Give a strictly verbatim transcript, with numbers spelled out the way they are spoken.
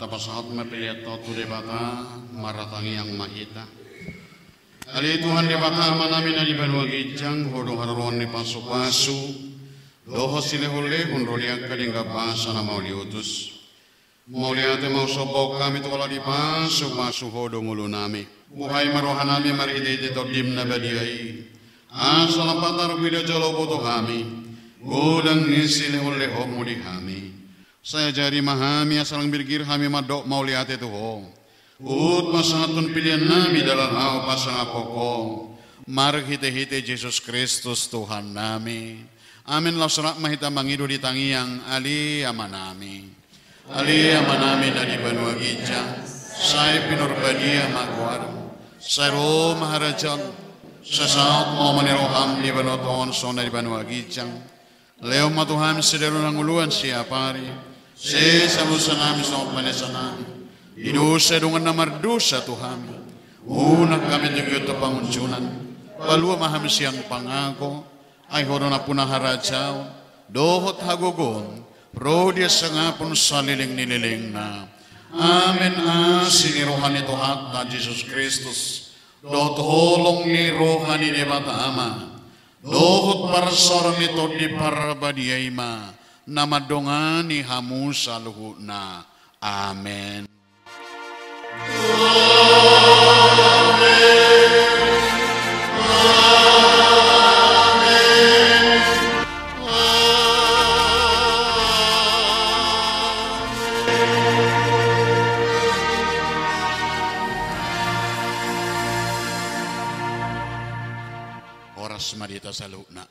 Pasahat ma pelean ta on tu Debata, martangiang ma hita. Ale Tuhan Debata Amanami na di banua ginjang, Ho do haroroan ni pasupasu dohot silehonlehon ro di angka denggan basa na mauliutus. Mauliate ma husomba hami tu Ho ala ni pasupasu Ho do ngolunami. Buhai ma rohanami marhitehite Tondim na badia i, asa lam patar mida jolo boto hami godang ni silehonlehonmu di hami. Sai ajari ma hami asa lang birgir hami mandok mauliate tu Ho, huhut pasahathon peleannami dalan hau pasangaphon Ho, marhitehite Jesus Kristus Tuhannami. Amen. Laos rap ma hita mangido di tangiang Ale Amanami. Ale Amanami na di banua ginjang, sai pinarbadia ma goarmu. Sai ro ma harajaonmu. Sai saut ma lomo ni roham di banua tonga on songon na di banua ginjang. Lehon ma tu hami sadari on hangoluan siapari. Sesa ma dosanami songon panesanami di dosa ni dongan na mardosa tu hami. Unang hami togihon tu pangunjunan. Palua ma hami sian pangago. Ai Ho do nampuna harajaon dohot hagogoon, ro di hasangapon saleleng ni lelengna. Amen. Asi ni roha ni Tuhanta Jesus Kristus, dohot holong ni roha ni Debata Ama, dohot parsaoran ni Tondi Parbadia i ma na mandongani hamu saluhutna. Amen. Horas ma di hita saluhutna.